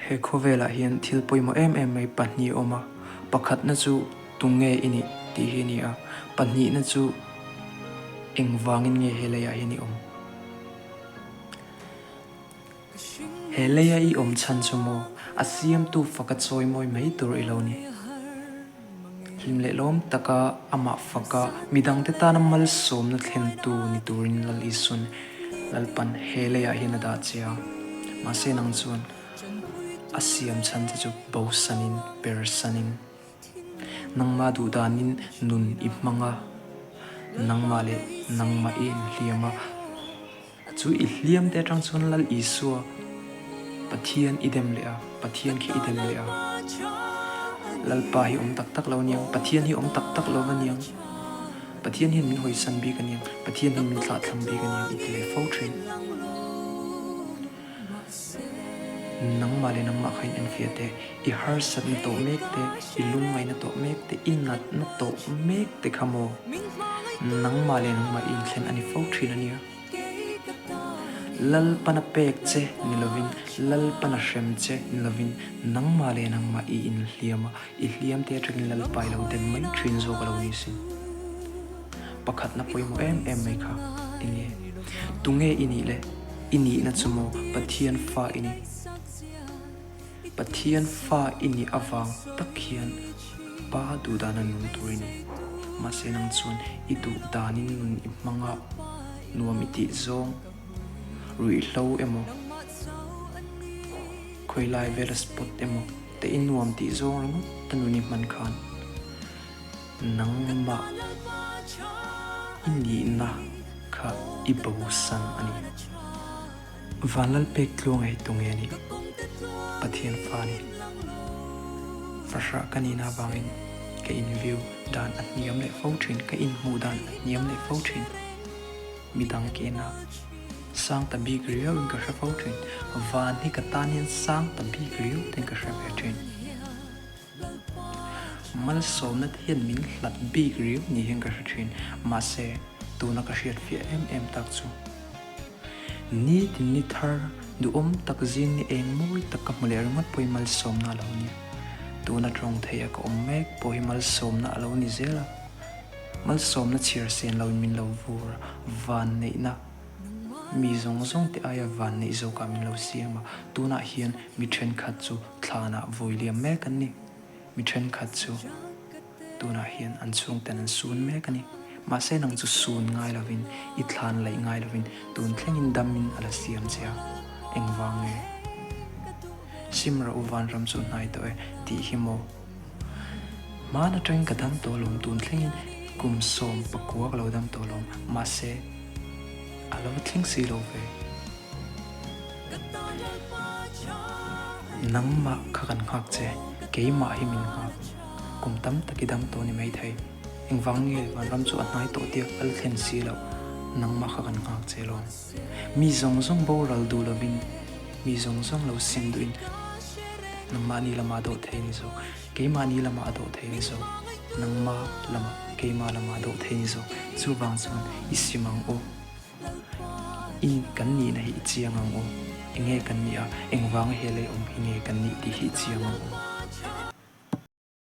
He khawvelah hian thil pawimawh em em mai pahnih a awm a, pakhatna chu tunge i nih tih hi a ni a, pahnihna chu engvangin nge he leiah hian i awm? He leia i awm chhan chu maw a siamtu faka chawimawi mai tur i lo ni? Hlim leh lawm taka amah faka midangte tana malsawmna thlentu ni turin Lal Isuan Lalpan he leiah hian a dah che a. Mahse nang chuan a siam chhan che chu bosanin, persanin, nangmah duhdanin nun i hmang a, nangmah leh nangmah i inhliam a. Chu i hliam te atang chuan Lal Isua Pathian i dem leh a, Pathian khi i dem leh a. Lalpa hi awm tak tak lo aniang, Pathian hi awm tak tak lo aniang, Pathian hian min hawisan bik aniang, Pathian hian min thlahthlam bik aniang i ti leh fo thin. Nangmah leh nangmah kha in enfiah teh, i harsatna tawh mek te, i lungngaihna tawh mek te, i natna tawh mek te kha maw? Nangmah leh nangmah i inthlen a ni fo thin a nia. Lalpana pek che ni lovin, Lalpana hrem che ni lovin, nangmah leh nangmah i inhliam a, i hliam te atangin Lalpa i lo dem mai thin zawk a lo ni sin. Pakhatna pawimawh em em mai kha enge? Tunge i nih le? I nihna chu maw Pathian fa i ni? Pathian fa i nih avang tak hian Pa duhdana nung tur i ni. Mahse nang chuan i duh danin nun i hmang a, nuam i tih zawng, ruihhlo emaw, khawilai vela spot emaw te i nuam tih zawng ringawt a nun i hman khan nangmah i nihna kha i bosan a ni. Vanlalpek tluang ei tu nge nih? Pathian fa a ni. Fahrah ka nihna avangin ka inview dan a hniam leh fo thin, ka inhmuh dan a hniam leh fo thin. Midang kehna sang ta bik riau in ka hre fo thin. Van hi ka tan hian sang ta bik riau ten ka hre ve thin. Malsawmna te hian min hlat bik riau ni hian ka hre thin. Mahse, tuna ka hriat fiah em em tak chu nitin ni thar duhawm tak zing ni eng mawi tak ka hmu leh ringawt pawh hi malsawmna a lo ni. Tuna tawng theia ka awm mek pawh hi malsawmna a lo ni zel a. Malsawmna chhiar sen loin min lo vur a, vanneihna mi zawng zawng te aia vanneih zawkah min lo siam a. Tunah hian mi thenkhat chu thlanah vawi liam mek an ni. Mi thenkhat chu tunah hian an chhungten an sun mek a ni. Mahse nang chu sun ngai lovin, i thlan laih ngai lovin tun thlengin damin a la siam che a. Engvang nge? Sim rawh u vanram chu hnai tawh e tih hi maw? Hmaan atangin ka dam tawh lawm tun thlengin kum 19 ka lo dam tawh lawm mahse a lo thleng si lo ve. Nangmah kha kan nghak che, keimah hi min nghak. Kum tam tak i dam tawh ni maithei. Engvang nge vanram chu a hnai tawh tia a la thlen si loh, nangmah kha kan nghak che lawm. Mi zawng zawng boral duh lovin, mi zawng zawng lo sim duhin nangmahni lamah a dawh thei ni zawk, keimahni lamah a dawh thei ni zawk, nangmah lamah keimah lamah a dawh thei ni zawk. Chuvang chuan i sim ang u. I kan nihna hi i chiang ang u. Enge kan nih a, engvanga he lei awm hi nge kan nih tih hi i chiang ang u.